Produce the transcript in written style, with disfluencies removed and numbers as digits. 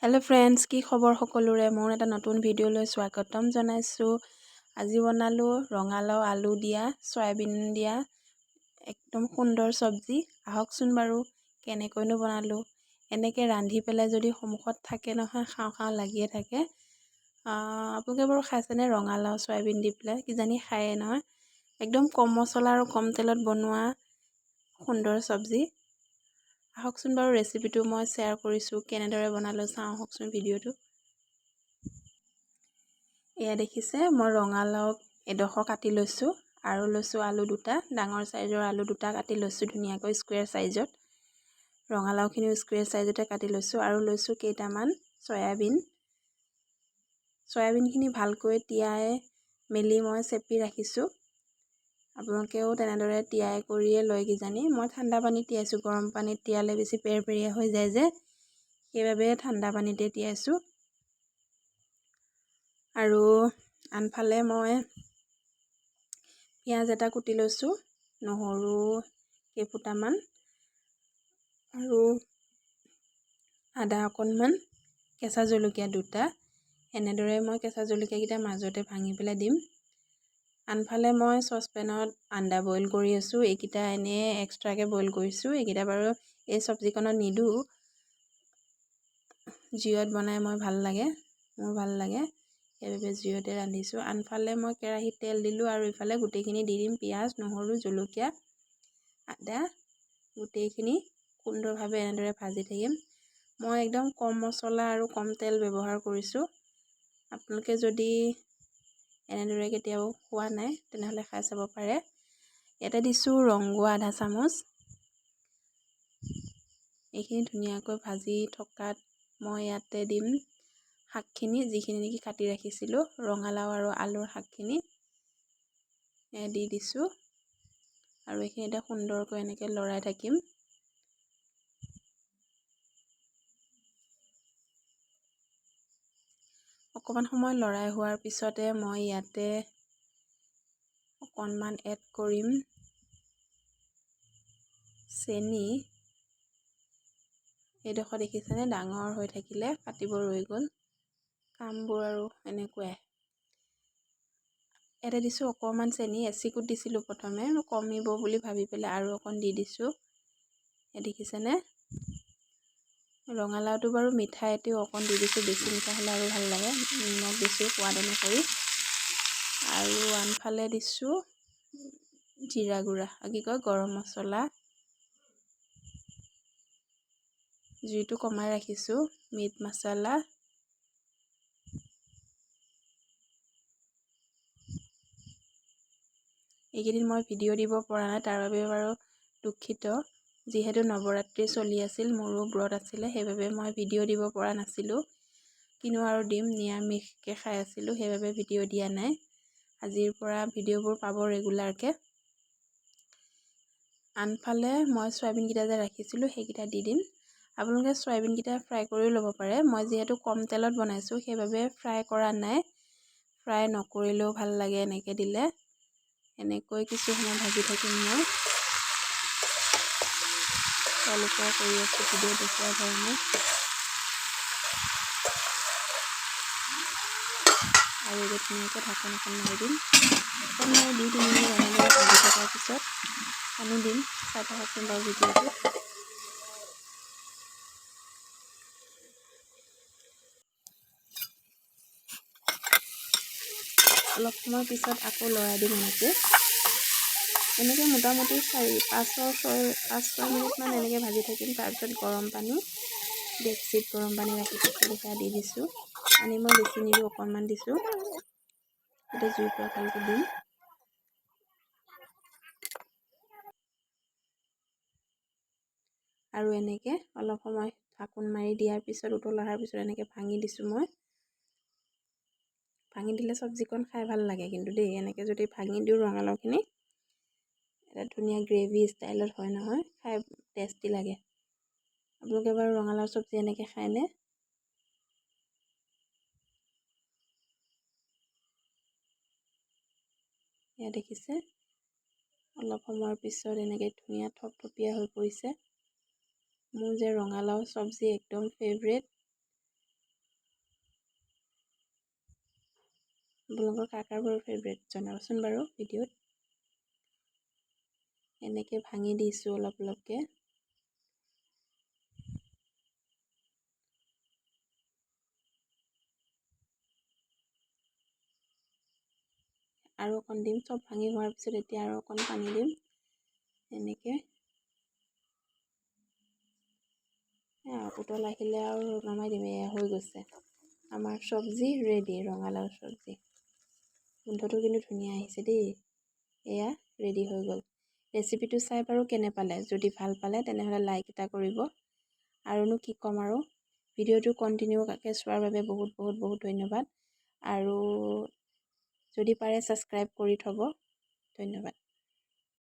Hello' friends, কি খবৰ সকলোৰে? মোৰ এটা নতুন ভিডিঅ'লৈ স্বাগতম জনাইছোঁ। আজি বনালোঁ ৰঙালাও আলু দিয়া চয়াবিন দিয়া একদম সুন্দৰ চব্জি। আহকচোন বাৰু কেনেকৈনো বনালোঁ। এনেকৈ ৰান্ধি পেলাই যদি সন্মুখত থাকে নহয়, খাওঁ খাওঁ লাগিয়ে থাকে। আপোনালোকে বাৰু খাইছেনে ৰঙালাও চয়াবিন দি পেলাই? কিজানি খায়ে নহয়। একদম কম মছলা আৰু কম তেলত বনোৱা সুন্দৰ চব্জি। আহকচোন বাৰু ৰেচিপিটো মই শ্বেয়াৰ কৰিছোঁ, কেনেদৰে বনালোঁ চাওঁ আহকচোন ভিডিঅ'টো। এয়া দেখিছে, মই ৰঙালাও এডোখৰ কাটি লৈছোঁ আৰু লৈছোঁ আলু দুটা, ডাঙৰ চাইজৰ আলু দুটা কাটি লৈছোঁ ধুনীয়াকৈ স্কুৱেৰ চাইজত। ৰঙালাওখিনিও স্কুৱেৰ চাইজতে কাটি লৈছোঁ আৰু লৈছোঁ কেইটামান চয়াবিন। চয়াবিনখিনি ভালকৈ তিয়াই মেলি মই চেপি ৰাখিছোঁ। আপোনালোকেও তেনেদৰে তিয়াই কৰিয়ে লয় কিজানি। মই ঠাণ্ডা পানীত তিয়াইছোঁ, গৰম পানীত তিয়ালে বেছি পেৰপেৰীয়া হৈ যায় যে, সেইবাবে ঠাণ্ডা পানীতে তিয়াইছোঁ। আৰু আনফালে মই পিঁয়াজ এটা কুটি লৈছোঁ, নহৰু কেইফুটামান আৰু আদা অকণমান, কেঁচা জলকীয়া দুটা। এনেদৰে মই কেঁচা জলকীয়াকেইটা মাজতে ভাঙি পেলাই দিম। আনফালে মই চচপেনত আণ্ডা বইল কৰি আছোঁ। এইকেইটা এনেই এক্সট্ৰাকৈ বইল কৰিছোঁ, এইকেইটা বাৰু এই চব্জিকণত নিদিওঁ। জুইত বনাই মই ভাল লাগে, মোৰ ভাল লাগে, সেইবাবে জুইতে ৰান্ধিছোঁ। আনফালে মই কেৰাহীত তেল দিলোঁ আৰু ইফালে গোটেইখিনি দি দিম, পিঁয়াজ, নহৰু, জলকীয়া, আদা গোটেইখিনি সুন্দৰভাৱে এনেদৰে ভাজি থাকিম। মই একদম কম মছলা আৰু কম তেল ব্যৱহাৰ কৰিছোঁ। আপোনালোকে যদি এনেদৰে কেতিয়াও খোৱা নাই তেনেহ'লে খাই চাব পাৰে। ইয়াতে দিছোঁ ৰংগুৱা আধা চামুচ। এইখিনি ধুনীয়াকৈ ভাজি থকাত মই ইয়াতে দিম শাকখিনি, যিখিনি নেকি কাটি ৰাখিছিলোঁ, ৰঙালাও আৰু আলুৰ শাকখিনি দি দিছোঁ। আৰু এইখিনি এতিয়া সুন্দৰকৈ এনেকৈ লৰাই থাকিম। অকণমান সময় লৰাই হোৱাৰ পিছতে মই ইয়াতে অকণমান এড কৰিম চেনি। এইডোখৰ দেখিছেনে ডাঙৰ হৈ থাকিলে কাটিব ৰৈ গ'ল, কামবোৰ আৰু এনেকুৱাই। ইয়াতে দিছোঁ অকণমান চেনি, এচিকুট দিছিলোঁ প্ৰথমে, কমিব বুলি ভাবি পেলাই আৰু অকণ দি দিছোঁ। এয়া দেখিছেনে ৰঙালাওটো বাৰু মিঠা এটিও অকণ দি দিছোঁ, বেছি মিঠা হ'লে আৰু ভাল লাগে। নিমখ দিছোঁ সোৱাদ অনুসৰি। আৰু আনফালে দিছোঁ জিৰা গুড়া, কি কয় গৰম মছলা। জুইটো কমাই ৰাখিছোঁ। মিট মছলা, এইকেইদিন মই ভিডিঅ' দিব পৰা নাই, তাৰ বাবে বাৰু দুখিত। যিহেতু নৱৰাত্ৰি চলি আছিল, মোৰো ব্ৰত আছিলে, সেইবাবে মই ভিডিঅ' দিব পৰা নাছিলোঁ। কিনো আৰু দিম, নিৰামিষকৈ খাই আছিলোঁ, সেইবাবে ভিডিঅ' দিয়া নাই। আজিৰ পৰা ভিডিঅ'বোৰ পাব ৰেগুলাৰকৈ। আনফালে মই চয়াবিনকেইটা যে ৰাখিছিলোঁ সেইকেইটা দি দিম। আপোনালোকে চয়াবিনকেইটা ফ্ৰাই কৰিও ল'ব পাৰে। মই যিহেতু কম তেলত বনাইছোঁ সেইবাবে ফ্ৰাই কৰা নাই। ফ্ৰাই নকৰিলেও ভাল লাগে এনেকৈ দিলে। এনেকৈ কিছু সময় ভাজি থাকিম মই। তল ওপৰ কৰি আছোঁ ভিডিঅ' দেখুওৱা ধৰণে। আৰু এতিয়া ধুনীয়াকৈ ঢাকোন এখন মাৰি দিম। অকণ মই 2-3 মিনিট এনেদৰে ভাজি থকাৰ পিছত পানী দিম। চাই থাককচোন বাৰু ভিডিঅ'টো। অলপ সময় পিছত আকৌ লৰাই দিম এনেকৈ। এনেকৈ মোটামুটি চাৰি পাঁচৰ ছয় পাঁচ ছয় মিনিটমান এনেকৈ ভাজি থাকিম। তাৰপিছত গৰম পানী, ডেকচিত গৰম পানী ৰাখি থৈছিলোঁ, সেয়া দি দিছোঁ। পানী মই বেছি নিদিওঁ, অকণমান দিছোঁ। এতিয়া জুইৰ পৰা ভালকৈ দিম। আৰু এনেকৈ অলপ সময় ঢাকোন মাৰি দিয়াৰ পিছত উতল অহাৰ পিছত এনেকৈ ভাঙি দিছোঁ মই। ভাঙি দিলে চব্জিকণ খাই ভাল লাগে কিন্তু দেই। এনেকৈ যদি ভাঙি দিওঁ ৰঙালাওখিনি, এটা ধুনীয়া গ্ৰেভি ষ্টাইলত হয় নহয়, খাই টেষ্টি লাগে। আপোনালোকে বাৰু ৰঙালাও চব্জি এনেকৈ খায়নে? এয়া দেখিছে, অলপ সময়ৰ পিছত এনেকৈ ধুনীয়া থপথপীয়া হৈ পৰিছে। মোৰ যে ৰঙালাও চব্জি একদম ফেভৰেট। আপোনালোকৰ কাৰ কাৰ বাৰু ফেভৰেট জনাবচোন বাৰু ভিডিঅ'ত। এনেকৈ ভাঙি দিছোঁ অলপ অলপকৈ। আৰু অকণ দিম। চব ভাঙি হোৱাৰ পিছত এতিয়া আৰু অকণ পানী দিম এনেকৈ। উতল আহিলে আৰু নমাই দিম। এয়া হৈ গৈছে আমাৰ চব্জি ৰেডি, ৰঙালাও চব্জি। গোন্ধটো কিন্তু ধুনীয়া আহিছে দেই। এয়া ৰেডি হৈ গ'ল। ৰেচিপিটো চাই বাৰু কেনে পালে? যদি ভাল পালে, তেনেহ'লে লাইক এটা কৰিব। আৰুনো কি ক'ম আৰু, ভিডিঅ'টো কণ্টিনিউকৈ চোৱাৰ বাবে বহুত বহুত বহুত ধন্যবাদ। আৰু যদি পাৰে, ছাবস্ক্ৰাইব কৰি থ'ব। ধন্যবাদ।